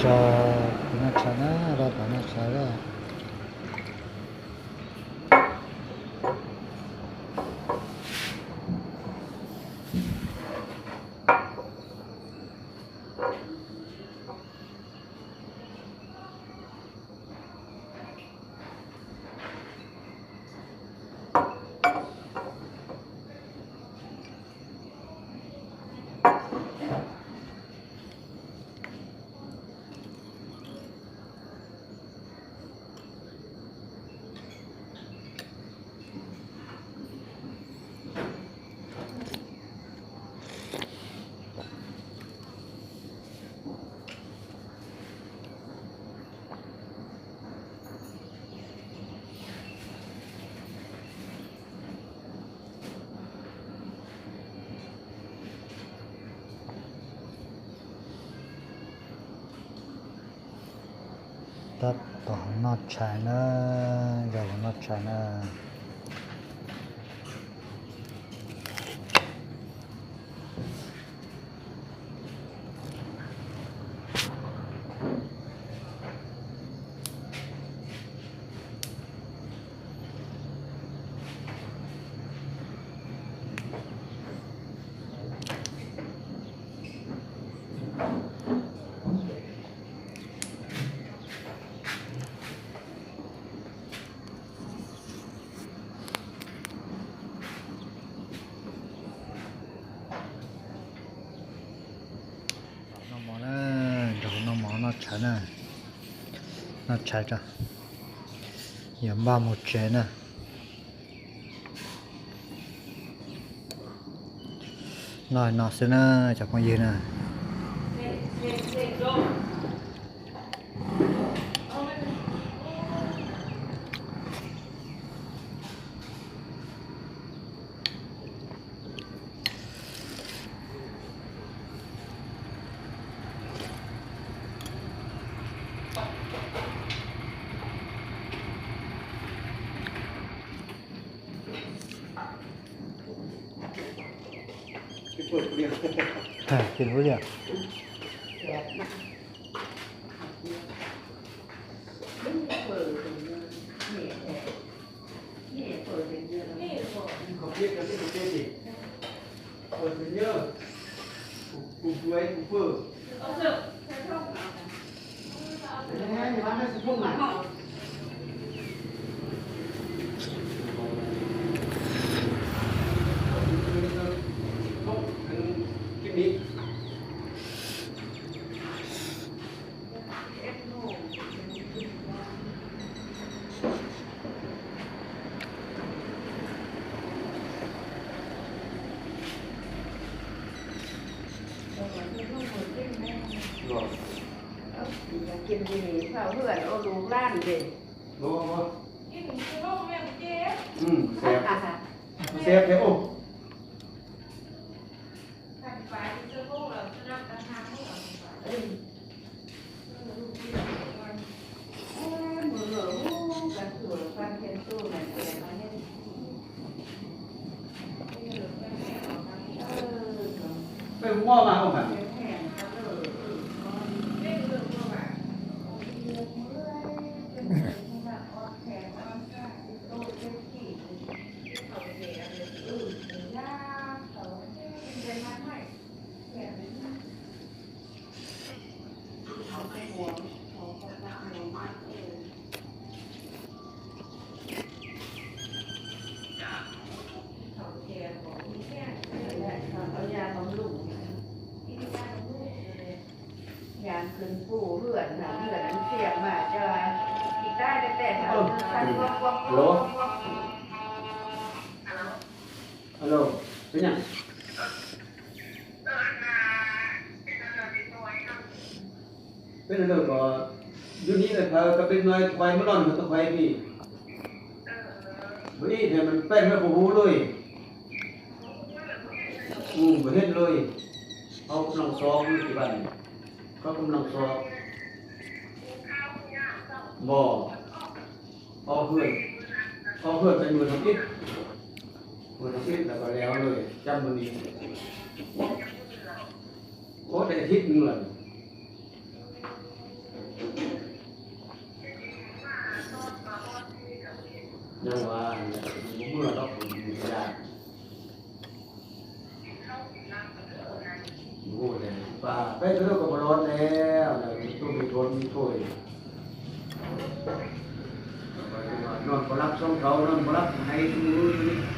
ຈະເປັນນັກຊາຍນະ ວ່າເປັນນັກຊາຍແລ້ວ. ຕັດຕໍ່ຮອດຊາຍເນີ ຢາວຮອດຊາຍເນີ. ນ້ອງໝໍນະ ເຈົ້າຂອງນ້ອງໝໍນອດຊາຍນະ ນອດຊາຍຈ້ະ ຢາມບ້າໝົດເຈນະ ນ້ອຍນອດຊາຍນະ ຈາກມາເຍນະ. ກິນດີໆ ເພື່ອເຮືອນ ໂອ້ ລູກຫຼານເດ້. ບໍ່ ບໍ່ ບໍ່ ກິນຄືເຮົາແມ່ນເຈັບ. ອືມ ແຊບ ແຊບແທ້ ໂອ້. ໄປຫົວມາເອົາຫັ້ນ. ຢານຂຶ້ນພູເຮືອນ ເຮືອນມັນສຽງມາ ຈະວ່າຊິຕາຍແຕ່ ເອີ ຮະໂຫຼ ຮະໂຫຼ ເປັນຫຍັງ? ເປັນອັນນັ້ນກໍ ຢູ່ນີ້ແຫຼະ ພາກັບເດັກນ້ອຍໄປມານອນຢູ່ຕະໄຄນີ້ ບໍ່ອີກໃຫ້ມັນແປ້ນແລ້ວບໍ່ຮູ້ເລີຍ. ອືມ ບໍ່ເຫັນເລີຍ. ເຮົາກຳລັງຊອກຢູ່ທີ່ບ້ານນີ້ ເຂົາກຳລັງຊອກ. ບໍ່ ອອກເຮືອນ ອອກເຮືອນໄປມື້ທຳອິດ ມື້ທຳອິດແລ້ວກໍແລ້ວເລີຍ ຈຳມື້ນີ້. ໂອ້ ໄດ້ອາທິດໜຶ່ງແລ້ວ. ຍັງວ່າອັນນັ້ນບໍ່ເມືອດອກ ເປັນຍາດ ໂອ້ຍ ໄປເທື່ອກໍບໍ່ລອດແລ້ວ ໂຕມີທົນມີໂທຍ ນອນບໍ່ຫຼັບ ຊ່ອງເຂົານອນບໍ່ຫຼັບ ໃຫ້ຢູ່